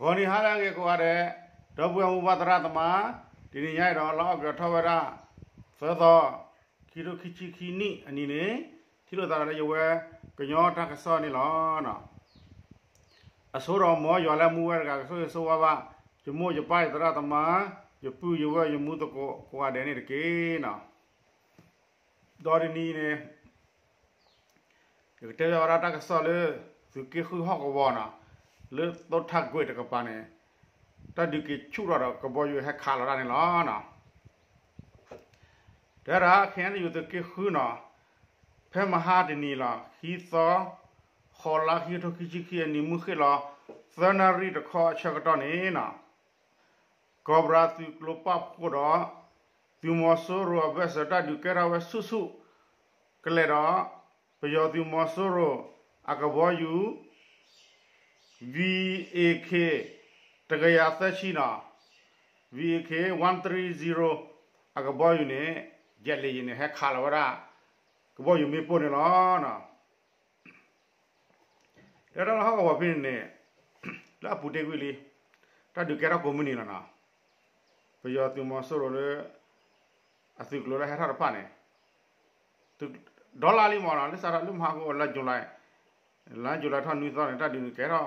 ဂီၤနံၤဟါလၢအဂ့ၤကိးဂၤဒဲး, ဒီပုၢ်ဝဲၢ်မိၢ်ပၢ်သရၣ်သမါ, တနံၤညါအံၤဒီး လါအီကူးထီၣ်ဝဲဒၣ် သၢသီ, ခံထိခံဆံခံနံၣ်အနံၤန့ၣ်, ထံၣ်လိာ်သးဒီးလၢယဝဲကညီတၢ်ကစီၣ်န့ၣ်လီၤ. အဆိဒီးမ်ယွၤလၢအမူဝဲတဂၤ ကဆိၣ်ဂ့ၤဆိၣ်ဝါဘၣ် ယမိၢ်ယပၢ်ယသရၣ်သမါ, ယပုၢ်ယဝဲၢ် ယမူသကိးကိးဂၤဒဲးန့ၣ်တက့ၢ်နီၤ. ဒီးတနံၤအံၤန့ၣ် ယကတဲဘၣ်ဝဲဒၣ်တၢ်ကစီၣ်လၢ သုးက့ဃုဟီၣ်ကဝီၤနီၤ, လၢသိထၣ်ကွ့ၢ်တကပၤန့ၣ်, တၢ်ဒုးက့ၤဆူၣ်ထီၣ်ဒီးကဘီယူၤဟဲခးလီၤတၢ်န့ၣ်လီၤ. တဲဒၣ် ခဲအံၤန့ၣ် ယသုးက့ဃုနီၤ, ဖဲမဟါတနံၤလီၤ ခံသီ, ဃိးလါ ခံကထိခံဆံခံအနံၤ မုၢ်ဃ့ၢ်လီၤ သၢနၣ်ရံၣ်တခီအဆၢကတီၢ်န့ၣ်နီၤ ကီၢ်ပရၤသုးကျိၤပာ်ဖှိၣ်ဒီး သုးမီၤစိရိၤအဘၢၣ်စၢၤ တၢ်ဒုးကဲထီၣ်ဝဲဆူၣ်ဆူၣ်ကလဲာ်ဒီး ပယီၤသုးမီၤစိရိၤအကဘီယူၤ V A K တကယၤသၢဆံနီၤ, V A K one three zero အကဘီယူၤန့ၣ် ယဲၢ်လံၤယံၤန့ၣ် ဟဲခးလီၤဝဲဒၣ် ကဘီယူၤမ့ၣ်ပိၢ်န့ၣ်လီၤ. တဲဒၣ်လၢဟီၣ်ကဝီၤဖဲန့ၣ်န့ၣ် လၢအပူၤတ့ၢ်ကွံာ်လံ, တၢ်ဒုးကဲထီၣ်ကိးမုၢ်နံၤလီၤနီၤ. ပယီၤသုးမီၤစိရိၤလၢ အသုးကျိၤလၢဟဲထီၣ်တဖၣ်န့ၣ် ဒီလါလံမ့ၢ်နီၤ, လၢစးထီၣ်လၢမဟါကအိၣ်လါယူၤလံ, လါယူၤလံထီၣ်နွံသီန့ၣ် တၢ်ဒုးန့ၣ်ကဲထီၣ်,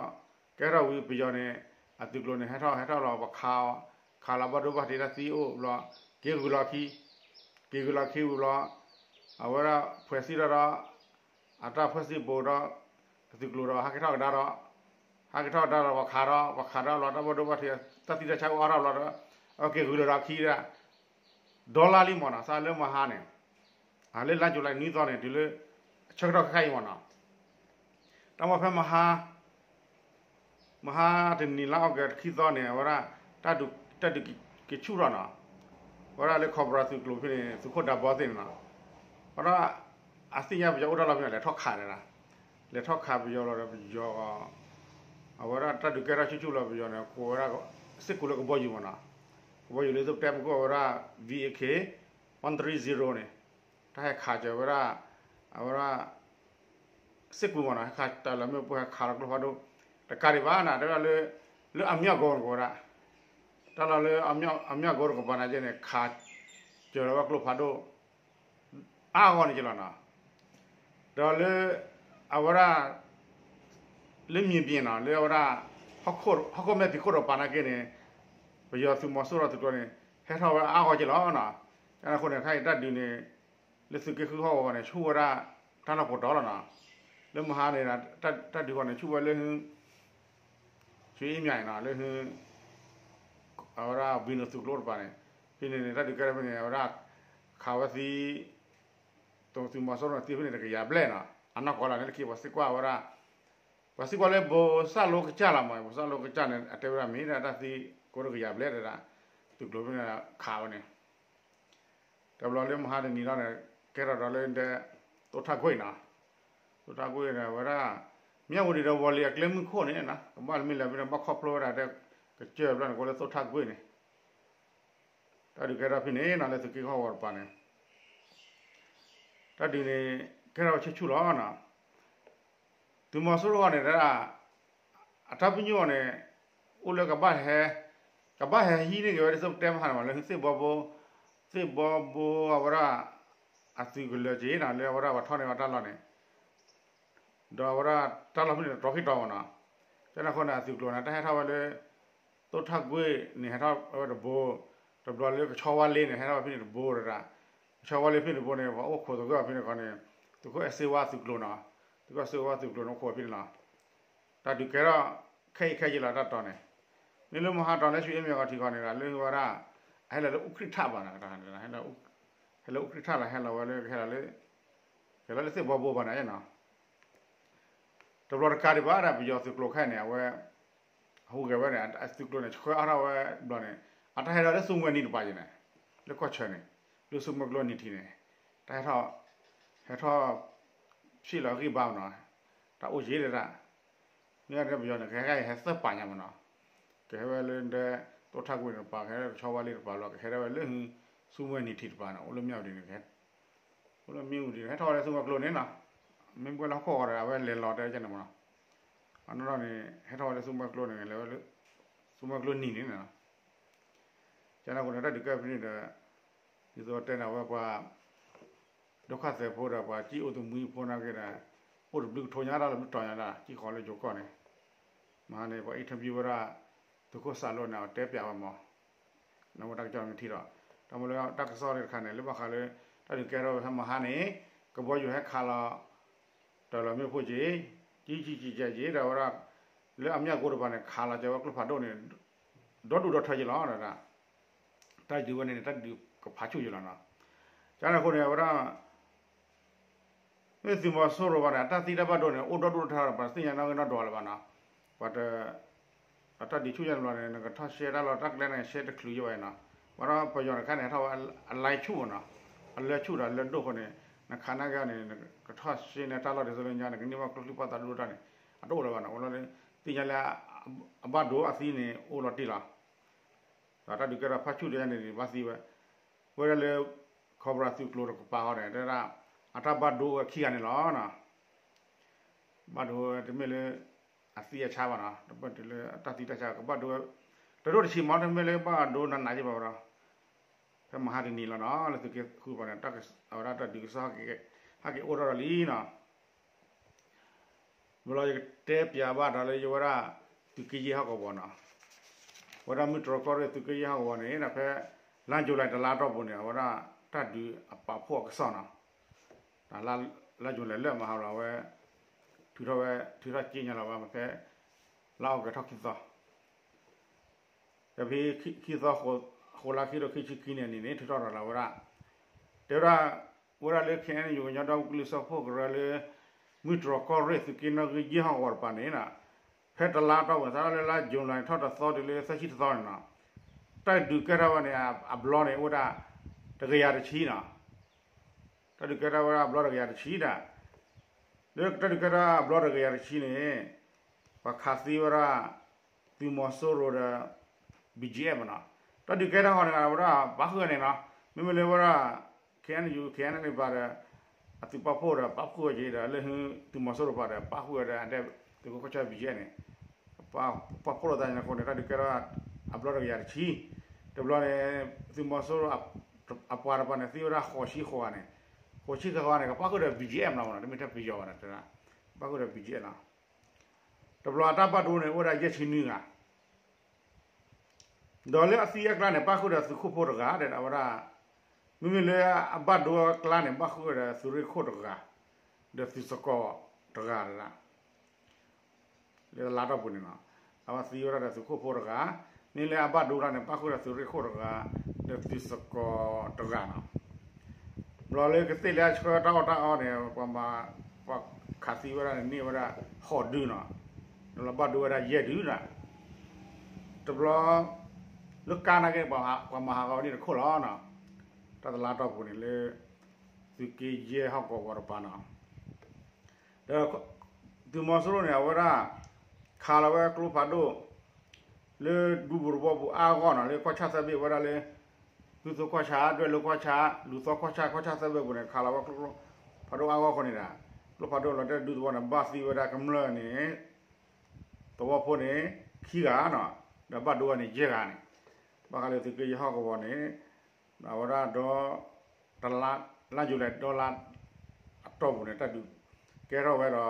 ကဲထီၣ်ဝံၤပယီၤန့ၣ် အသုးကျိၤန့ၣ် ဟဲထီၣ်ဟဲထီၣ်လီၤ ပခး, ခးလီၤဘၣ်ဒိဘၣ်ထံးတၢ်သံအိၣ်ဘျီ, က့ၤဂုၤလီၤခံ, က့ၤဂုၤလီၤခံဝံၤဘျီ, အဝဲဒၣ်ဖှဲးစံၣ်ထီၣ်ဒီး အတၢ်ဖှဲးစံၣ်ဘိးဒီး အသုးကျိၤဒီး ဟးက့ၤထီၣ်ကဒါဒီး, ဟးက့ၤထီၣ်ကဒါဒီး ပှၤခးဒီး ပှၤခးဒီးလီၤ တၢ်ဘၣ်ဒိဘၣ်ထံး တၢ်သံတၢ်ဆါအိၣ်အါထီၣ်ဘျီဒီး အက့ၤဂုၤလီၤဒီးခံဒၣ် ဒီလါလံမ့ၢ်နီၤ, စးလၢမဟါန့ၣ်, လၢလါယူၤလံနွံသီန့ၣ် တုၤလၢ အဆၢကတီၢ်ခဲခါအံၤမ့ၢ်နီၤ, တၢ်မ့ၢ်ဖဲမဟါ မဟါတနံၤလါအီကူးခံသီန့ၣ် အဝဲဒၣ် တၢ်ဒုးက့ၤဆူၣ်ထီၣ်နီၤ, အဝဲဒၣ်လၢခီၣ်ပရၤသုးကျိၤဖဲန့ၣ် သုးခိၣ်ဒးဘီသ့ၣ်န့ၣ်နီၤ, အဝဲဒၣ် အသ့ၣ်ညါပယီၤအိၣ်တၢ်လီၢ်ဖဲန့ၣ် လဲၤထီၣ်ခးန့ၣ်, လဲၤထီၣ်ခးပယီၤလီၤဒီးပယီၤ အဝဲဒၣ်တၢ်ဒုးကဲထီၣ်ဆူၣ်ဆူၣ်လီၤ ပယီၤန့ၣ် ကိးဝဲဒၣ် စ့ၢ်ကီးလၢကဘီယူၤမ့ၢ်နီၤ, ကဘီယူၤလၢသုပတဲမ့ၢ်ကအိၣ်ဝဲဒၣ် V A K one three zero န့ၣ်, တၢ်ဟဲခးစၢၤဝဲဒၣ် အဝဲဒၣ် စ့ၢ်ကီးမ့ၢ်နီၤ ဟဲခးတၢ်လီၤမ့ၣ်ပိၢ် ဟဲခးလီၤကျိဖးဒိၣ် တကးဒံးဘၣ်နၤ တဲဝဲဒၣ်လၢ လၢအမျီၢ်ကိးန့ၣ်ကိးဝဲဒၣ် တၢ်လီၤလၢအမျီၢ်ကိးတကပၤန့ၣ်က့န့ၣ် ခးစၢၤလီၤဝဲကျိဖးဒိၣ် အါဂီၢ်န့ၣ်က့လီၤနီၤ, ဒီးလၢ အဝဲဒၣ် လၢမံၤပ့ၤနီၤ လၢအဝဲဒၣ် ဟီၣ်ခိၣ်မဲာ်ဖံးခိၣ်တကပၤန့ၣ်က့န့ၣ် ပယီၤသုးမီၤစိရိၤသုးကျိၤန့ၣ် ဟဲထီၣ်ဝဲအါဂီၢ်က့လီၤနီၤ, အဃိန့ၣ် ခဲအံၤတၢ်ဒုးန့ၣ် လၢသုးက့ဃုဟီၣ်ကဝီၤန့ၣ် ဆူၣ်ဝဲဒၣ် တၢ်လီၢ်ပှဲၤတီၤလီၤနီၤ, လၢမဟါန့ၣ် တၢ်ဒုးဃီန့ၣ် ဆူၣ်ဝဲလၢ ဆူၣ်အ့မၠၣ်အံၤနီၤ လၢ အဝဲဒၣ် ဘံၣ်နူၤသုးကျိတကပၤန့ၣ် ဖဲန့ၣ်န့ၣ် တၢ်ဒုးကဲထီၣ်ဖဲန့ၣ် အဝဲဒၣ် ခးဝဲသံ သုးမီၤစိရိၤန့ၣ် သံဖဲန့ၣ်တကယၤဘျဲၣ်နီၤ, အနီၢ်ကီၢ်လီၤန့ၣ် လၢခံပှၤသံကွၢ်ဝဲဒၣ် ပှၤသံကွၢ်လၢဘိစၢ်လိကစၢ်လီၤမး, ဘိစၢ်လိကစၢ်န့ၣ် အတဲဝဲဒၣ်မ့ၢ်ဒၣ်တၢ်သံကိးတကယၤဘျဲၣ်ဒၣ်, သုးကျိၤဖဲန့ၣ်ခးဝဲန့ၣ် တဘျီလၢမဟါတနံၤလီၤန့ၣ် ကဲထီၣ်ဒီးလၢဒဲ သိထၣ်ကွ့ၢ်နီၤ, သိထၣ်ကွ့ၢ်န့ၣ် အဝဲဒၣ် မၠၣ်ဝတံၤဒီးဝီၤလံၤအကျဲမုၢ်ခိၣ်န့ၣ်နီၤ ကဘၣ်မ့ၢ်လဲၤဖဲန့ၣ် ဘၣ်ခီဖျိဝဲဒၣ်တဲ ကစၢၢ်ဘျီန့ၣ် ကိးလၢသိထၣ်ကွ့ၢ်န့ၣ် တၢ်ဒုးကဲထီၣ်ဖဲန့ၣ်နီၤ လၢသုးက့ဃီဝီၤတပၤန့ၣ် တၢ်ဒုးန့ၣ် ကဲထီၣ်ဝဲဆူၣ်ဆူၣ်လီၤနီၤ သုးမီၤစိရိၤန့ၣ် အတၢ်ပညိၣ်န့ၣ် အိၣ်လၢကဘၣ်ဟဲ ကဘၣ်ဟဲဟံးန့ၢ်က့ၤဝဲဒၣ် သုပတဲမဟါန့ၣ်မး လၢသ့ၣ်ဘီဘိ သ့ၣ်ဘီဘိအဝဲဒၣ် အသုးကလၢၤက့ၤနီၤ လၢအဝဲဒၣ်ပှၤထီၣ်န့ၢ်ဝဲတၢ်လီၢ်န့ၣ် ဒီးအဝဲဒၣ်တၢ်လီၢ်ဖဲန့ၣ် တီၤဃံတီၤမးနီၤ, ကန့ၣ်အဃိန့ၣ် အသုးကျိၤန့ၣ် တၢ်ဟဲထီၣ်ဝဲလၢ သိထၣ်ကွ့ၢ်န့ၣ် ဟဲထီၣ်ဝဲတဘိ, တဘျီလၢကဆီဝါလ့န့ၣ် ဟဲထီၣ်ဝဲဖဲန့ၣ်တဘိတဒၣ်, ကဆီဝါလ့ဖဲန့ၣ်တဘိန့ၣ် ပှၤအိၣ်ခိးသဂၢၢ်ဖဲန့ၣ်ခီန့ၣ် သုးခိၣ်အဲၣ်စ့ဝါသုးကျိၤနီၤ, သုးခိၣ်အဲၣ်စ့ဝါသုးကျိၤန့ၣ် အိၣ်ခိးဖဲန့ၣ်လီၤ, တၢ်ဒုးကဲထီၣ်ခဲအံၤခဲအံၤလီၤ တၢ်တီၤန့ၣ်, မ့ၢ်လၢမဟါတီၤလၢဆူၣ်အ့မၠၣ်ဂီၤထံးခီန့ၣ် လၢဝဲဒၣ် အဟဲလီၤလၢအူကြံၣ်ထၣ်ဘၣ်နီၤ, ဟဲလီၤအူကြံၣ်ထၣ်လီၤ ဟဲလီၤဝဲလၢ ကဟဲလီၤလၢ ကဟဲလီၤလၢသ့ၣ်ဘီဘိဘၣ်န့ၣ်နီၤ တဘျီတကးဒံးဘၣ်ဒၣ် ပယီၤသုးကျိၤခဲအံၤန့ၣ် အဝဲ ဟူးဂဲၤဝဲန့ၣ် အသုးကျိၤန့ၣ် ဆှၢအါထီၣ်ဝဲဘျီန့ၣ် အတၢ်ဟဲထီၣ်လၢသူမွဲနံၤတပၤယံၤန့ၣ် လၢကီၢ်ဆၢန့ၣ် လၢသူမွဲကျိနံၤထံးန့ၣ် တၢ်ဟဲထီၣ် ဟဲထီၣ် ဖျ့ၣ်လီၤဂံၢ်ဘါမနီၤ တၢ်အိၣ်ယံၤဒၣ် မ့ၢ်ဒၣ်ပယီၤန့ၣ် ကဟဲခဲအံၤဟဲသၢပၤညါမနီၤ ကဟဲဝဲလၢဒဲ သိထၣ်ကွ့ၢ်န့ၣ်တပၤ ကဟဲဝဲကဆီဝါလ့တပၤလီၤ ကဟဲထီၣ်ဝဲလၢ သူမွဲနံၤထံးတပၤန့ၣ် အိၣ်လၢမၠၣ်ဝတံၤန့ၣ် အိၣ်လၢမၠၣ်ဝတံၤ ဟဲထီၣ်ဝဲလၢသူမွဲကျိန့ၣ်နီၤ မ့ၢ်ဘှဲလၢဟီၣ်ခိၣ်ဂီၤဒီး အဝဲလဲၤလီၤတဲဝဲန့ၣ်မနီၤ အနီၢ်နီၢ်န့ၣ် ဟဲထီၣ်ဝဲလၢသူမွဲကျိန့ၣ် လဲၤဝဲလၢ မုၢ်ကျိနံၤန့ၣ် ကန့ၣ်အဃိန့ၣ် တၢ်ဒုးကဲထီၣ်ဖဲန့ၣ်ဒီး ဒ်သိးတဲန့ၣ် အဝဲပှၤ ဒုက္ခသည်ဖိဒီး ပှၤစံၣ်အိၣ်သမံဖိနာ်က့ဒီး အိၣ်တဘျုးကထိညါတၢ်လီၤဘျုးတီၤညါတၢ် စံၣ်ဃီၤလၢယိၤကီၢ်န့ၣ် မဟါန့ၣ် ပှၤ interview ဝဲဒၣ် သုးခိၣ်စးလိန့ၣ် အတဲပၠးဝဲမး နဝဲတၢ်ကစီၣ်မ့ၢ်ထံၣ်ဒီး တၢ်မ့ၢ်လၢတၢ်ကစီၣ်တခါန့ၣ် လၢဘၣ်ဃးလၢ တၢ်ဒုးကဲထီၣ်ဝဲဖဲမဟါန့ၣ် ကဘီယူၤဟဲခးလီၤ တၢ်လီၤမ့ၣ်ပိၢ်က့ၤ ကံကံကံကံက့ၤဒီးဝဲဒၣ် လၢအမၠၢ်ကိတပၤန့ၣ် ခးလီၤက့ၤဝဲကျိဖးဒိၣ်န့ၣ် ဒီဒူၣ်ဒီထၢက့ၤလီၤ တၢ်ဒုးဝဲန့ၣ်န့ၣ် တၢ်ဒုးကဖးဆူၣ်က့ၤလီၤနီၤ ကန့ၣ်အဃိန့ၣ် အဝဲဒၣ် မ့ၢ်သုးမီၤစိရိၤဘၣ်န့ၣ် အတၢ်သံတၢ်ဘၣ်ဒိန့ၣ် အိၣ်ဒီဒူၣ်ဒီထၢ ပှၤတသ့ၣ်ညါနီၣ်ဂံၢ်နီၣ်ဒွးလၢၤဘၣ်နီၤ ပှၤတ အတၢ်ဒုးဆူၣ်ညါတဘျီန့ၣ် နကထီၣ်ရှဲတၢ်လီၢ်တၢ်ကျဲန့ၣ် ရှဲတချုးယဲဘၣ်နီၤ ဘၣ်ဒီးပယီၤတခါန့ၣ် ဟဲထီၣ်ဝဲအလဲဆူၣ်မးနီၤ အလဲဆူၣ်ဒီးအလဲဒိၣ်အဃိန့ၣ် နခးနာ်က့န့ၣ် နကထီၣ်ရှဲန့ၢ်တၢ်လီၢ်ဒ်သိးလၢညါ နကန့ၢ်ဘၣ်ကျိချံပှၢ်သးဒိၣ်တၢ်န့ၣ် အတအိၣ်လၢၤဘၣ်နီၤ အိၣ်လီၤလၢ သ့ၣ်ညါလၢ အဘၣ်ဒိအသံန့ၣ် အိၣ်လီၤတံၢ်လီၤ ဒီးတၢ်ဒုးကဲထီၣ်ဖးဆူၣ်တယါန့ၣ် ဘၣ်သံဝဲ ဝဲဒၣ်လၢ Cobra သုးကျိၤတကပၤဃီန့ၣ် တဲဒၣ် အတၢ်ဘၣ်ဒိဝဲခံဂၤန့ၣ်လီၤနီၤ ဘၣ်ဒိဝဲတမ့ၢ်လၢ အသံအဆါဘၣ်နီၤ တမ့ၢ်တုၤလၢအတၢ်သံတၢ်ဆါ ကဘၣ်ဒိဝဲ တဒိၣ်တဆံးမး တမ့ၢ်လၢဘၣ်ဒိနးနးယဲဘၣ်ဝဲဒီး ဖဲမဟါတနံၤလီၤနီၤ လၢသုးက့ဃုပၤန့ၣ် အဝဲဒၣ်တၢ်ဒုးကစီၣ် ဟဲက့ၤအိၣ်ထီၣ်ဒီးလံနီၤ ဘျီယကတဲပၠးဘၣ်ဒီးလၢယဝဲဒၣ် သုးက့ယဲၢ်ဟီၣ်ကဝီၤနီၤ ဝဲဒၣ်မုၢ်တြီၢ်ကီၢ်ရ့ၣ်သုးက့ယဲၢ်ဟီၣ်ကဝီၤန့ၣ် ဒီးဖဲ လါယူၤလံတလါတီၢ်ပူၤန့ၣ် အဝဲဒၣ်တၢ်ဒုးအပာ်ဖှိၣ်အကစီၣ်နီၤ လါယူၤလံလၢမဟါလီၤ အဝဲ ထုးထီၣ်ဝဲ ထုးထီၣ်က့ညါလီၤဝဲဖဲ လါအီကူးထီၣ်ခံသီ ဒီးဖဲ ခံသီ ဃိးလါခံကထိခံဆံခံနံၣ်န့ၣ်န့ၣ် ထုးထီၣ်ဒီးလီၤဝဲဒၣ် တဲဝဲဒၣ် ဝဲဒၣ်လၢ ခ့ၣ်အဲၣ်ယူၣ် ကညီဒီကလုာ်စၢဖှိၣ်ကရၢလၢ မုၢ်တြီၢ်ကီၢ်ရ့ၣ်သုးက့နီၣ်ဂံၢ်ယဲၢ်ဟီၣ်ကဝီၤတပၤန့ၣ် ဖဲတလါတီၢ်ပူၤ စးထီၣ်လၢလါယူၤလံထီၣ်တသီတုၤလၢသၢဆံတသီန့ၣ်နီၤ တၢ်ဒုးကဲထီၣ်ဝဲန့ၣ် အဘျီန့ၣ် အိၣ်ဝဲဒၣ် တကယၤတဆံနီၤ တၢ်ဒုးကဲထီၣ်ဝဲဒၣ်အဘျီတကယၤတဆံဒၣ် လၢတၢ်ဒုးကဲထီၣ်အဘျီတကယၤတဆံန့ၣ် ပှၤခးသံဝဲဒၣ် သုးမီၤစိရိၤဒီး ဘံၣ်ကၠံၣ်အဲၣ်မးနီၤ တၢ်ဒုးကဲထီၣ်ဃီန့ၣ် အဝဲဒၣ်ပာ်ဃုာ်ဝဲန့ၣ်နီၤ မ့မ့ၢ်လၢဝဲဒၣ် ခ့ၣ်အဲၣ်ယူၣ် ခ့ၣ်အဲၣ်ယူၣ်ပၤဒီး အသုးပာ်ဖှိၣ်ဒီးပာ်ဃုာ်ဝဲက့ၤဒီး လၢသုးမီၤစိရိၤပၤဒီးပာ်ဃုာ်ဝဲဒၣ်အဒဲ သုးခိၣ်ကီၢ်ဆၢ ဘံၣ်ကၠံၣ်အဲၣ်န့ၣ် ပာ်ဖှိၣ်လိာ်သးန့ၣ်အဃိန့ၣ် တၢ်ဒုးကဲထီၣ်အဘျီတကယၤတဆံ တဘျီန့ၣ် သုးမီၤစိရိၤ အပှၤတပၤန့ၣ် သံဝဲဒၣ်ဃိးဆံဃိးဂၤန့ၣ် ဃိးဆံဃိးဂၤန့ၣ် ကပာ်ဃုာ်ဒီး ဘံၣ်ကၠံၣ်အဲၣ်မးနီၤ တမ့ၢ်ထဲပယီၤဘၣ်နီၤ ပာ်ဃုာ်ဒီး ဘံၣ်ကၠံၣ်အဲၣ်နီၤ တဘျီအတၢ်ဘၣ်ဒိန့ၣ် အိၣ်ဝဲဒၣ်ယဲၢ်ဆံနွံဂၤ ဒီးလၢအသံအကျါန့ၣ် ပာ်ဃုာ်ဒီးသုးခိၣ်ဖိတဂၤ တဲဒၣ်ဝဲဒၣ် မ့မ့ၢ်လၢအဘၣ်ဒိအကျါန့ၣ် ပာ်ဃုာ်ဒီးသုးရ့ၣ်ခိၣ်တဂၤ ဒီးသုးစကီၤတဂၤဒၣ် လၢတလါတီၢ်ပူၤန့ၣ်နီၤ အဝဲသံဝဲဒၣ်ဒီးသုးခိၣ်ဖိတဂၤ မ့ၢ်လၢအဘၣ်ဒိတၢ်န့ၣ် ပာ်ဃုာ်ဒီးသုးရ့ၣ်ခိၣ်တဂၤ ဒီးသုးစကီၤတဂၤနီၤ ဘျီလၢကသ့ၣ်လၢအဆှၢတၢ်အီၣ်တၢ်အီန့ၣ် ပှၤမၤ ပှၤခးသံဝဲဒၣ်န့ၣ် န့ၢ်ဝဲဒၣ်ဃိးဒုနီၤ ဒီးလၢဘၣ်ဒိဝဲဒၣ်ယဲၢ်ဒုနီၤ တဘျီ လၢကါနာ်က့ ပှၤမၤဟးဂီၤဝဲန့ၣ်တခိၣ်လီၤနီၤ တၢ်တလါတီၢ်ပူၤန့ၣ်လၢ သုးက့ယဲၢ်ဟီၣ်ကဝီၤတပၤနီၤ ဒီး သုးမီၤစိရိၤန့ၣ် အဝဲဒၣ် ခးလီၤဝဲကျိဖးဒိၣ် လၢဒူပူၤသဝီပူၤအါဂီၢ်နီၤ လၢကီၢ်ဆၣ်သၢဘ့ၣ်ဝဲဒၣ်လၢ ဒူသဝီကီၢ်ဆၣ် ဒွဲၣ်လိၤကီၢ်ဆၣ် လူၤသီကီၢ်ဆၣ် ကီၢ်ဆၣ်သၢဘ့ၣ်ပူၤန့ၣ် ခးလီၤဝဲကျိဖးဒိၣ်အါဂီၢ်အဃိန့ၣ်ဒီး ကျိဖးဒိၣ်လီၤတဲာ်ဒူသဝီန့ၣ် ဘၣ်သံဝဲဒၣ်ကမျၢၢ်န့ၣ် သဝီဖိန့ၣ် ခံဂၤနီၤ ဒီးဘၣ်ဒိဝဲန့ၣ်ယဲၢ်ဂၤန့ၣ် ဘၣ်ဃးလၢသုးက့ယဲၢ်ဟီၣ်ကဝီၤန့ၣ် အဝဲဒၣ်ဒီး တလါ လါယူၤလံဒီလါ အတီၢ်ပူၤန့ၣ် တၢ်ဒုးကဲထီၣ်ဝဲဒီး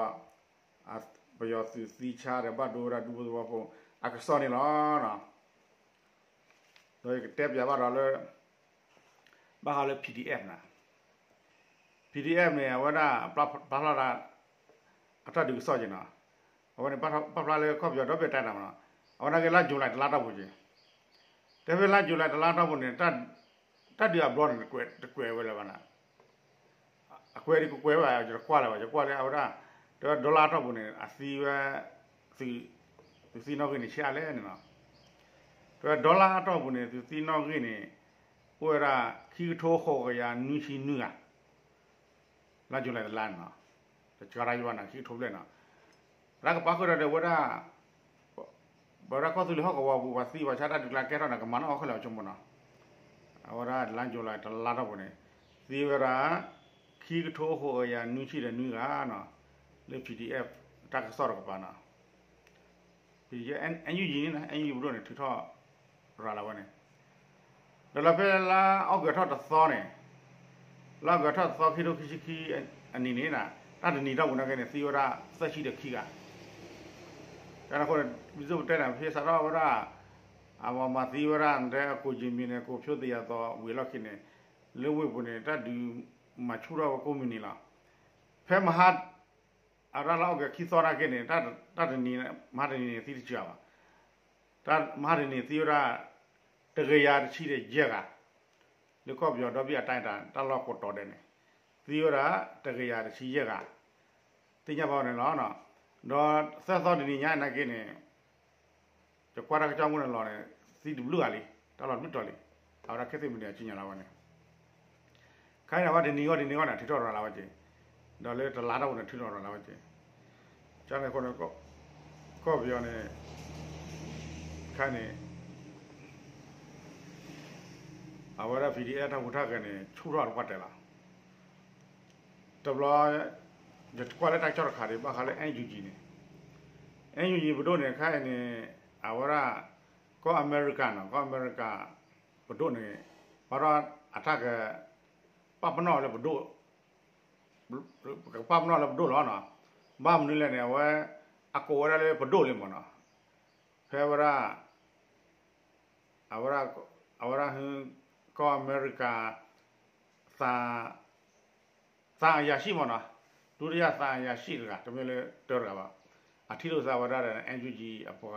ပယီၤသုးသံဆါဒီးဘၣ်ဒိဝဲဒၣ်ဒူဖိသဝီဖိ အကစီၣ်န့ၣ်လီၤ. ဒီးယကတဲပၠးဘၣ်ဒီးလၢ ဘၣ်ဃးလၢ PDF န့ၣ် PDF န့ၣ် အဝဲဒၣ် ပာ်ဖျါဒၣ် အတၢ်ဒုးကစီၣ်က့ၤနီၤ, အဝဲန့ၣ် ပာ်ဖျါလၢကီၢ်ပယီၤဒီဘ့ၣ်တဲတၢ်မးနီၤ, အဝဲနာ်က့လါယူၤလံတလါတီၢ်ပူၤက့ၤ, တဲဖဲလါယူၤလံတလါတီၢ်ပူၤန့ၣ် တၢ်ဒုးအဘျီန့ၣ် တကွဲးဝဲလၢၤဘၣ်န့ၣ်, အကွဲးဒ်ကကွဲးဘၣ် ယတကွၢ်လၢၤဘၣ် ယကွၢ်လၢအဝဲဒၣ် တဲဝဲဒီလါတီၢ်ပူၤန့ၣ် အသံဝဲ သုးသံနီၣ်ဂံၢ်န့ၣ်ဆံးအါလဲၣ်န့ၣ်နီၤ, တဲဝဲဒီလါတီၢ်ပူၤန့ၣ် သုးသံနီၣ်ဂံၢ်န့ၣ် အိၣ်ဝဲဒၣ် ခံကထိဃိးကယၤနွံဆံနွံဂၤ လါယူၤလံတလါန့ၣ်နီၤ, တကရၢယဘၣ်န့ၣ် ခံကထိဘျဲၣ်နီၤ, တၢ်ကပာ်ဃုာ်ဒီးဝဲဒၣ် ပဝဲဒၣ်ကီၢ်သူလ့ၤဟီၣ်ကဝီၤပူၤ ပှၤသံပှၤဆါတၢ်ဒုးကျါကဲထီၣ်န့ၣ် ကမၤနီၣ်အီၣ်ခဲလၢာ်အီၤဆိကမိၣ်နီၤ, အဝဲဒၣ်လါယူၤလံတလါတီၢ်ပူၤန့ၣ် သံဝဲဒၣ် ခံကထိဃိးကယၤနွံဆံဒီးနွံဂၤနီၤ, လၢ PDF တၢ်ကစီၣ်တကပၤနီၤ အဲၣ်ယူၣ်ယံၤန့ၣ် အဲၣ်ယူၣ်ယံၤပဒိၣ်န့ၣ် ထုးထီၣ်ရၤလီၤဝဲန့ၣ်, ဒီးလၢဖဲလါအီကူးထီၣ်တသီန့ၣ်, လါအီကူးထီၣ်တသီခံထိခံဆံခံအနံၤန့ၣ်, တၢ်တနံၤထီၣ်ပူၤနာ်က့န့ၣ် သံဝဲဒၣ်သၢဆံဒီးခံဂၤ, တၢ်န့ၣ်အဃိန့ၣ် ဒ်သိးပတဲန့ၣ် ဖဲစးထီၣ်ဝဲဒၣ် အဝဲမၤသံဝဲဒၣ် နတဲအကိးက့မံၤန့ၣ် ကိးဖျိသယၤသီဝံၤအလီၢ်ခံန့ၣ်, လၢဝ့ၢ်ပူၤန့ၣ် တၢ်ဒုးမၤဆူၣ်ထီၣ်ဝဲကိးမုၢ်နံၤလီၤ. ဖဲမဟါ အဝဲဒၣ်လါအီကူးခံသီနာ်က့န့ၣ်, တၢ်တနံၤ မဟါတနံၤန့ၣ် သံတစှၤဘၣ်. တၢ်မဟါတနံၤန့ၣ် သံဝဲဒၣ် တကယၤတဆံဒီးယဲၢ်ဂၤ, လၢကီၢ်ပယီၤဒီဘ့ၣ်အတၢ်အတၢ် တၢ်လီၢ်ကိးတီၤဒဲးန့ၣ်, သံဝဲဒၣ်တကယၤတဆံယဲၢ်ဂၤ, သ့ၣ်ညါဘၣ်န့ၣ်လီၤ. ဒီးသၢသီတနံၤညါနာ်က့န့ၣ် ယကွၢ်တၢ်ကစီၣ်မူန့ၣ်လီၤန့ၣ် သံတဘျုးဂၤလံ, တၢ်လီၢ်တဘျုးတီၤလံ, အဝဲဒၣ်ခဲသ့ၣ်မနုၤအစံၣ်ညီၣ်လၢဝဲန့ၣ်, ခဲအံၤန့ၣ် အဝဲတနံၤဂီၢ်တနံၤဂီၢ်န့ၣ် ထုးထီၣ်ရၤလီၤဝဲက့ၤ, ဒီးလၢတလါထီၣ်ပူၤန့ၣ် ထုးထီၣ်ရၤလီၤဝဲက့ၤ, ကန့ၣ်အဃိန့ၣ် ကီၢ်ပယီၤန့ၣ် ခဲအံၤန့ၣ် အဝဲဒၣ် ပီၣ်ဒံၣ်အဲၣ် တၢ်ဟူးတၢ်ဂဲၤန့ၣ် ဆူၣ်ထီၣ်တပှၢ်တဲာ်လီၤ. တဘျီ ယကွၢ်လၢတၢ်ကစီၣ်တခါဒီး ဘၣ်ဃးလၢ အဲၣ်ယူၣ်ယံၤန့ၣ်, အဲၣ်ယူၣ်ယံၤပဒိၣ်န့ၣ် ခဲအံၤန့ၣ် အဝဲဒၣ် ကီၢ်အမဲရကၤနီၤ, ကီၢ်အမဲရကၤ ပဒိၣ်န့ၣ် ဘၣ်ဒီးအတၢ်က ပာ်ပနီၣ်လၢပဒိၣ် ကပာ်ပနီၣ်လၢပဒိၣ်လီၤနီၤ. ဘၣ်မနုၤလဲၣ်န့ၣ် အဝဲ အကိးဝဲဒၣ်လၢပဒိၣ်လံမ့ၢ်နီၤ, ဖဲဝဲဒၣ် အဝဲဒၣ် အဝဲဒၣ် ကီၢ်အမဲရကၤ သံ သံအရာရှိမ့ၢ်နီၤ, ဒုတိယသံအရာရှိတဂၤ တမ့ၢ်လၢတၢတဂၤဘၣ်, အထံၣ်လိာ်သးဝဲဒၣ်ဒီး အဲၣ်ယူၣ်ယံၤအပှၤ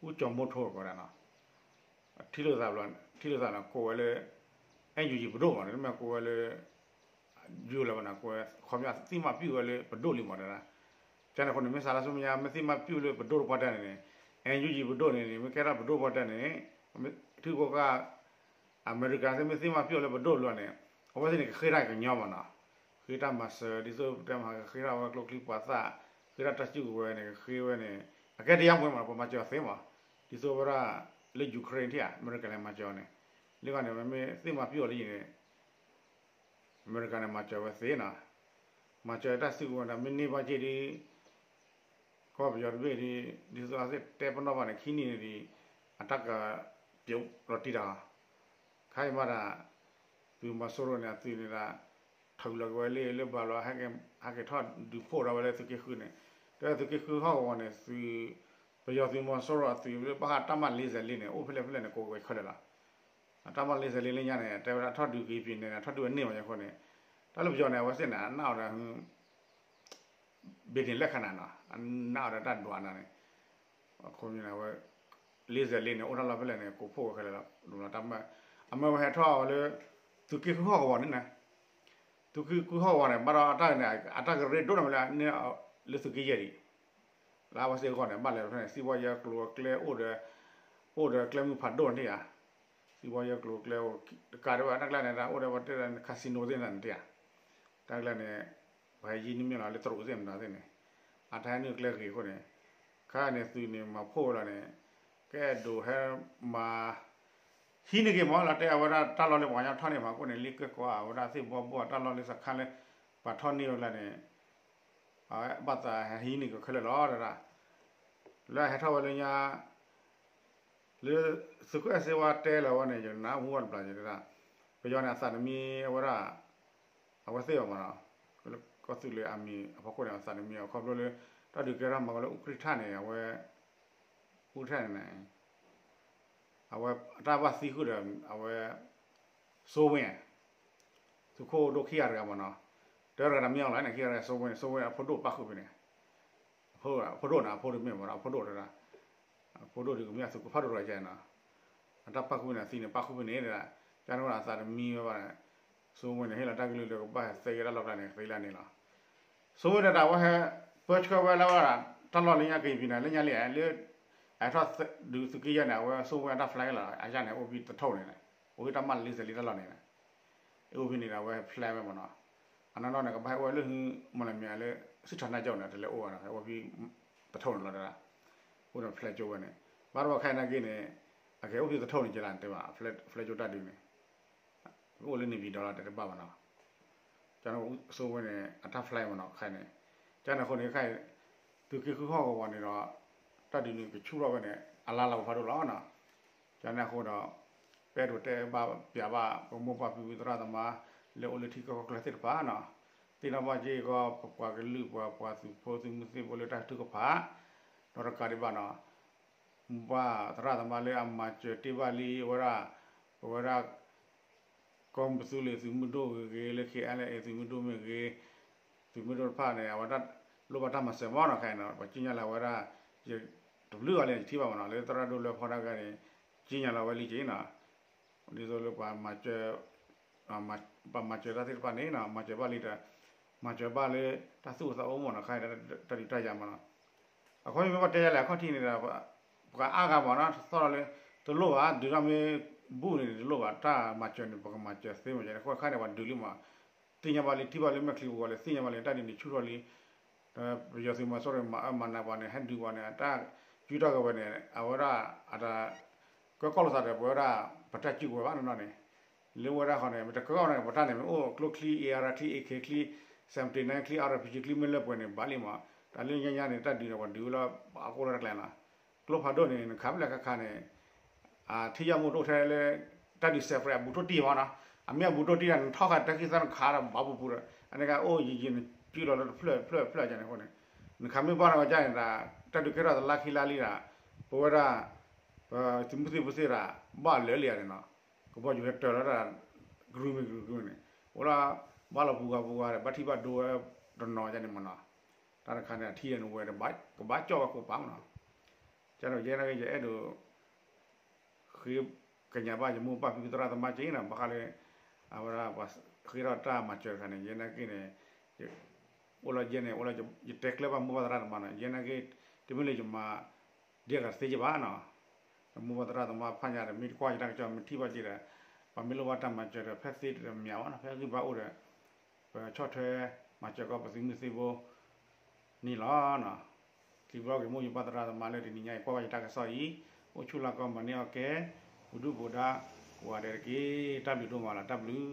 ဦးကျော်မိုးထွန်း ကိးဝဲဒၣ်နီၤ, ထံၣ်လိာ်သးဘျီ ထံၣ်လိာ်သးန့ၣ် ကိးဝဲလၢ အဲၣ်ယူၣ်ယံၤပဒိၣ်မ့ၢ်နီၤ, တမ့ၢ်ကိးဝဲလၢ ယူၢ်လၢၤဘၣ်နီၤ, ကိးဝဲ ခီပညီသ့ၣ်မးပျုၢ်ဝဲလၢပဒိၣ်လံမ့ၢ်နီၤ, ကန့ၣ်အဃိန့ၣ် မ့ၢ်စးလၢဆူမဲာ်ညါ မ့ၢ်သ့ၣ်မးပျုၢ်လၢပဒိၣ်တပှၢ်တၢၢ်န့ၣ်န့ၣ်, အဲၣ်ယူၣ်ယံၤပဒိၣ်န့ၣ်န့ၣ် မ့ၢ်ကဲထီၣ်ပဒိၣ်တပှၢ်တၢၢ်န့ၣ်န့ၣ်, ထံဖိကီၢ်ဖိ အမဲရကၤသ့ၣ်မ့ၢ်သ့ၣ်မးပျုၢ်လၢပဒိၣ်လီၤန့ၣ်, အဝဲသ့ၣ်န့ၣ် ကဃ့တၢ်ကညီမ့ၢ်နီၤ, ဃ့တၢ်မၤစၢၤ ဒ်သိးပတဲမး ကဃ့ထီၣ်ဝဲကျိချံမျိာ်သၣ်, ဃ့တၢ်တၢ်စုကဝဲၤန့ၣ် ကဃ့ဝဲန့ၣ် အကဲတယါမ့ၢ်မ့ၢ်နီၤ, ပမၤစၢၤအီၤသ့မ့ၢ်, ဒ်သိးဝဲဒၣ် လၢ Ukraine ထံၣ်ဧါ အမဲရကၤလဲၤမၤစၢၤအီၤန့ၣ်, လၢဂီၢ်န့ၣ် မ့မ့ၢ်သ့ၣ်မးပျုၢ်အီၤလၢယံၤန့ၣ် အမဲရကၤန့ၣ် မၤစၢၤဝဲသ့နီၤ, မၤစၢၤတၢ်စုကဝဲၤဒီး မ့ၢ်န့ၢ်ဘၣ်က့ၤဒီး ကီၢ်ပယီၤတဘ့ၣ်ဒီး ဒ်သိးအဝဲသ့ၣ်တဲပနီၣ်ဘၣ်န့ၣ် ခံနံၣ်န့ၣ်ဒီး အတၢ်ကပျိးလီၤတံၢ်တၢ်လီၤ, ခဲအံၤမးဒၣ် သုးမီၤစိရိၤန့ၣ် အသုးန့ၣ်ဒၣ် ထုးလီၤက့ၤဝဲလၢ လၢဘၣ်လီၤ ဟဲက့ၤထီၣ်ဒုးဖှိၣ်ဒီးဝဲလၢသုးက့ဃုန့ၣ်, တဲသုးက့ဃုဟီၣ်ကဝီၤန့ၣ် သုး ပယီၤသုးမီၤစိရိၤအသုးလၢဘၣ်ဃးတၢ်မၤလ့စဲးလ့န့ၣ် အိၣ်ဖဲလဲၣ်ဖဲလဲၣ်န့ၣ် ကိးဝဲခဲလၢာ်လီၤ. အတၢ်မၤလ့စဲးလ့လၢညါန့ၣ် တဲဝဲဒၣ်ထီၣ်ဒုးက့ၤပံၤန့ၣ် ထီၣ်ဒုးဝဲန့ၢ်မးညါအဃိန့ၣ်, တၢ်လၢပယီၤန့ၣ် အဝဲသ့ၣ်န့ၣ် အနာ်အီၤဒီး ဘ့ၣ်န့ၣ်လၢခါနၤနီၤ, အနာ်အီၤဒီးတၢ်ဒွးနၤန့ၣ်, အဃိန့ၣ် အဝဲ လ့စဲးလ့န့ၣ် အိၣ်တၢ်လီၢ်ဖဲလဲၣ်န့ၣ် ကိးဖှိၣ်ဝဲခဲလၢာ်လီၤ. အမ့ၢ်ဝဲဟဲထီၣ်ဝဲလၢ သုးက့ဃုဟီၣ်ကဝီၤန့ၣ်န့ၣ်, သုးက့ဃုဟီၣ်ကဝီၤန့ၣ် ဘၣ်ဒီးအတၢ်န့ၣ် အတၢ်ကရၢဒိၣ်န့ၣ်မ့ၢ်လၢ လၢသုးက့ယဲၢ်ဒံး လၢအဝဲသ့ၣ်အဂီၢ်န့ၣ် ဘၣ်လဲၤဖဲန့ၣ် သံၣ်ဘီယဲၢ်ကျိၤအကျဲအိၣ်ဒီး အိၣ်ဒီးကျဲမုၢ်ဖးဒိၣ်န့ၣ်ဧါ, သံၣ်ဘီယဲၢ်ကျိၤအကျဲအိၣ်တကးဒံးဘၣ် တၢ်ကျါန့ၣ် အိၣ်ဒီးဝဲတဲ casino သ့ၣ်န့ၣ်ဧါ, တၢ်ကျါန့ၣ် ပှၤဟဲယံၤန့ၢ်မ့ၢ်လီၤလၢတရူးသ့ၣ်မတၤသ့ၣ်န့ၣ်, အတၢ်ဟဲနုာ်ကျဲဂ့ၤအဃိန့ၣ်, ခဲအံၤန့ၣ်သုးန့ၣ်မၤဖှိၣ်ဝဲလီၤန့ၣ်, ကအဲၣ်ဒိးဟဲမၤ ဟံးန့ၢ်က့ၤမ့ၢ်လီၤ တဲအဝဲဒၣ်တၢ်လီၢ်လၢပှၤကညီထီၣ်န့ၢ်မးအဃိန့ၣ် လံကဲၢ်ကီအဝဲဒၣ်သ့ၣ်ဘီဘိၣ်အတၢ်လီၢ်လၢ စခါလၢ ပှၤထီၣ်န့ၢ်ဝဲလၢန့ၣ် အဝဲဘၣ်သးဟဲဟံးန့ၢ်က့ၤခဲလၢာ်လီၤတဒၣ်, လၢအဟဲထီၣ်ဝဲလၢညါ လၢသုးခိၣ်အဲၣ်စ့ဝါတဲလၢအဝဲန့ၣ် ယနၢ်ဟူဝဲတဘျီယဲဒၣ်, ပယီၤန့ၣ်အသးတမံအဝဲဒၣ် အဝဲသ့ၣ်အီၤမ့ၢ်နီၤ, ကီၢ်သူလ့ၤအမံၤအဖီခိၣ်န့ၣ် အသးတမံအီၤခီဖျိလၢ တၢ်ဒုးကဲထီၣ်မၤဝဲလၢအူကြံၣ်ထၣ်န့ၣ် အဝဲ အူကြံၣ်ထၣ်န့ၣ် အဝဲအတၢ်ဘၣ်သံဃုာ်ဒီး အဝဲ စိဝ့ၣ် သုးခိၣ်ဒိၣ်ခံဂၤတဂၤမ့ၢ်နီၤ, တဂၤတဂၤတမ့ၢ်အီၤလီၤန့ၣ် ခံဂၤတဂၤ စိဝ့ၣ်န့ၣ် စိဝ့ၣ်အဖိဒိၣ်ပၣ်ဃုာ်ဖဲန့ၣ်, အဖိဒိၣ်န့ၣ် အဖိတမ့ၢ်မ့ၢ်နီၤ အဖိဒိၣ်တဂၤ, အဖိဒိၣ်ဒုးကမ့ၢ်အသုးခိၣ်ဖးဒိၣ်တဂၤယဲနီၤ, အတၢ်ပၣ်ဃုာ်န့ၣ် အသံန့ၣ်ပၣ်ဃုာ်ဖဲန့ၣ်တဂၤ, ကန့ၣ်အသးတမံဝဲဘၣ်န့ၣ်, စိဝ့ၣ်န့ၣ် ဟ့ၣ်လီၤတၢ်ကလုၢ်လၢကဘၣ်ဟဲသ့က့ၤတၢ်လီၢ်ကျါန့ၣ် သ့လၢန့ၣ်လီၤ. စိဝ့ၣ်န့ၣ်တၢ်ဝဲဟဲ ပၢဆှၢဝဲလၢဝဲဒၣ် တၢ်လီၢ်လၢညါကပံၤန့ၣ် လၢညါလံ လၢ အဟဲထီၣ်ဒုးသုးက့ယဲၢ်န့ၣ် အဝဲစိဝ့ၣ်အတၢ် flag လီၤ အယၢ်န့ၣ် အိၣ်ဖဲသထူၣ်န့ၣ်, အိၣ်ဖဲတၢ်မၤလ့စဲးလ့တၢ်လီၢ်န့ၣ်, အိၣ်ဖဲန့ၣ်ဒီးအဝဲ flag ဝဲမ့ၢ်နီၤ, အနီၢ်နီၢ်န့ၣ် ကဘၣ်ဟဲအိၣ်ဝဲလၢ မလမံၤလၢ စံးထီၣ်နၢ်ကၠိၣ်န့ၣ် တလဲၤအိၣ်ဘၣ်နီၤ ဟဲအိၣ်ဖဲသထူၣ်န့ၣ်လီၤတဒၣ်, အိၣ်ဒီး flag ကၠိဝဲန့ၣ်, ဘၣ်တဘၣ်ခဲအံၤနာ်က့န့ၣ် အကဲအိၣ်ဖဲသထူၣ်န့ၣ်က့ၤလၢန့ၣ်တဲဘၣ် flag ကၠိတၢ်ဒုးန့ၣ် ကအိၣ်လၢန့ၣ်ပံၤဒီးလီၤတဲတဘၣ်ဘၣ်နီၤ, ကန့ၣ်စိဝ့ၣ်န့ၣ် အတၢ် flag မ့ၢ်နီၤ ခဲအံၤန့ၣ်, ကန့ၣ်အဃိန့ၣ်ခဲအံၤ သုးက့ဃုဟီၣ်ကဝီၤန့ၣ်ဒီး တၢ်ဒုးန့ၣ်ကဆူၣ်ထီၣ်ဝဲန့ၣ် အလါလီၤပှၤဖးဒိၣ်လီၤနီၤ. ကန့ၣ်အဃိဒီး ပအဲၣ်ဒိးတဲဘၣ်ပၠးဘၣ် ပမိၢ်ပၢ်ဖံဖုသရၣ်သမါ လၢအိၣ်လၢထံကီၢ်ကီၢ်ချၢသ့ၣ်တဖၣ်နီၤ, သ့ၣ်နီၣ်ဘၣ်က့ၤကီး ပပှၤကလုာ်ပှၤ ပှၤသုးဖိသုးမုၢ်သံၣ်ဘိလၢတၢ်ထုကဖၣ်, ဒီးတကးဒံးဘၣ်နီၤ မိၢ်ပၢ်သရၣ်သမါလၢအမၤစၢၤတ့ၢ်ဘၣ်လံဝဲဒၣ် ပဝဲဒၣ် ကီၢ်ပသူလ့ၤသုးမုၢ်ဒိၣ်ဂ့ၤဂ့ၤ လၢ K N L A သုးမုၢ်ဒိၣ်မ့ၢ်ဂ့ၤ, သုးမုၢ်ဒိၣ်တဖၣ်န့ၣ် အဝဲဒၣ်လိၣ်ဘၣ်တၢ်မၤစၢၤမးနီၤ. ခဲအံၤန့ၣ် ပှၤစံၣ်ညီၣ်လၢအဝဲဒၣ် ယတဘျုးဂၤလၢယထံၣ်ဘၣ်မးနီၤ လၢသရၣ်ဒိၣ်လွဲဖီတၢ်ဂၤန့ၣ် စံၣ်ညီၣ်လၢအဝဲလံက့ၤနီၤ. ဒ်သိးလၢပှၤမၤစၢၤ ပှၤမၤစၢၤတၢ်သ့ၣ်တဖၣ်န့ၣ်နီၤ မၤစၢၤဘၣ်လံဒီး မၤစၢၤဘၣ်လၢတၢ်သူၣ်အိၣ်သးအိၣ်မးနီၤ ခါအံၤတၢ်ဒုးတၢ်ယၤမးနီၤ. အခီပညီမ့ၢ်ဘၣ်တဲယၤလဲၣ် အခီၣ်ထံးန့ၣ်ဒီး ပှၤအါဂၤမးနီၤ သီၣ်လီၤလၢ တလိၣ်ဘၣ် ဒုးတၢ်မ့ၢ်ဘူၣ်န့ၣ်တလိၣ်ဘၣ် တၢ်မၤစၢၤန့ၣ် ပကမၤစၢၤသ့မး ယၤန့ၣ် အဃိခါန့ၣ် ပှၤဒုးလံမး သ့ၣ်ညါဘၣ်လံ ထံၣ်ဘၣ်လၢမဲာ်ချံပူၤဝဲလၢ သ့ၣ်ညါဘၣ်လံ တၢ်ဒုးန့ၣ်ဆူၣ်ထီၣ်လံ ဒီးပယီၤသုးမီၤစိရိၤမၤအၢမၤနးပှၤန့ၣ် ဟဲဒုးပှၤန့ၣ် အတၢ်စုတၢ်ကဝဲၤန့ၣ် အဝဲဒၣ်အတၢ်ကၢကီၢ်လိာ်သးဒီး ပဝဲဒၣ် ပတၢ်စုကဝဲၤဘၣ်နီၢ်နီၢ်န့ၣ် လၢဝဲဒၣ်ဃီန့ၣ် မ့ၢ်တကၢကီၢ်န့ၣ် ပတၢ်န့ၣ် မ့ၢ်အိၣ်ကျိချံ A R ချံ A K ချံ seventy nine ချံ R P G ချံ မ့ၢ်လၢပှဲၤန့ၣ် ဘၣ်လံမး တၢ်လၢညါညါန့ၣ် တၢ်ဒုးန့ၣ် ပှၤဒုးဝဲလၢပှၤအကိၢ်လၢတကျဲနီၤ ကျိဖးဒိၣ်န့ၣ် နခးဖဲလဲၣ်ခါခါန့ၣ် အထံၣ်ယၢ်မူတအိၣ်ထဲလၢ တၢ်ဒုး separate အဘူးတိၢ်တံၢ်မးနီၤ အမ့ၢ်အဘူးတိၢ်တံၢ်ဒီး နထီၣ်ဃာ်တၢ်ခံသၢနခးဒီးဘၣ်ပူၤပူၤဒီး အန့ၣ်ကအိၣ်ယံာ်ယံာ်နစုလီၤလၢတဖျၢၣ်တဖျၢၣ်တဖျၢၣ်န့ၣ်အဃိန့ၣ် နခးမ့ၢ်ဘၣ်နီၢ်ကီၢ်န့ၣ်ဒီး တၢ်ဒုးကဲထီၣ်တလါခံလါလံဒီး ပဝဲဒၣ် ပသုးမုၢ်သံၣ်ဘိသ့ၣ်ဒီး ဘၣ်လၢာ်လံယၤန့ၣ်နီၤ ကဘီယူၤဟဲတၢၤလီၤတၢ် ကရူၢ်မ့ၢ်ကရူၢ်ကရူၢ်န့ၣ် အိၣ်လၢ ဘၣ်လီၤပူၤဂၤပူၤဂၤဒီး ဘၣ်ထံၣ်ဘၣ်ဒိဝဲတနီၤယၤန့ၣ်မးနီၤ တၢ်တခါန့ၣ် အထံၣ်ဒီးနဝဲဒီး ကဘၣ်ကၠီၣ်ဝဲကိးပၤမးနီၤ ကန့ၣ်ယဲဒၣ်က့ ယအဲၣ်ဒိး ဃ့ကညးဘၣ်ယမိၢ်ပၢ်ဖံဖုသရၣ်သမါက့နီၤ ဘၣ်ဃးလၢ အဝဲဒၣ်ပှၤဃ့ထီၣ်တၢ်မၤစၢၤတခါန့ၣ် ယဲနာ်က့န့ၣ် အိၣ်လီၤယဲန့ၣ် အိၣ်လီၤယတဲကျၢၤဘၣ်မိၢ်ပၢ်သရၣ်သမါနီၤ ယဲနာ်က့ တမ့ၢ်လၢယမၤ ဒ်အဂၤတသ့က့ဘၣ်နီၤ မိၢ်ပၢ်သရၣ်သမါဖးညါဒီး မ့ၢ်တကွၢ်ယတၢ်ကစီၣ် မ့ၢ်ထံၣ်ဘၣ်က့ဒီး ပှၤမ့ၢ်လိၣ်ဘၣ်တၢ်မၤစၢၤဒီး ဖဲသ့တမ့ၢ်ဘၣ်နီၤ ဖဲဂံၢ်ဘါအိၣ်ဒီး ပဆီၣ်ထွဲမၤစၢၤကီးပသုးမုၢ်သံၣ်ဘိ န့ၣ်လီၤ. စံးဘျုးက့ၤမိၢ်ယမိၢ်ပၢ်သရၣ်သမါလၢတနံၤညါအံၤ ကွၢ်ဘၣ်ယတၢ်ကစီၣ်အံၤ အိၣ်ဆူၣ်လၢကီၢ်မၤန့ၢ်အီၣ်ကဲ ပူၤဒုၣ်ပူၤဒါ ကိးဂၤဒဲးတက့ၢ်. တၢ်ဘျုးဒိၣ်မးလီၤ. တၢ်ဘျုး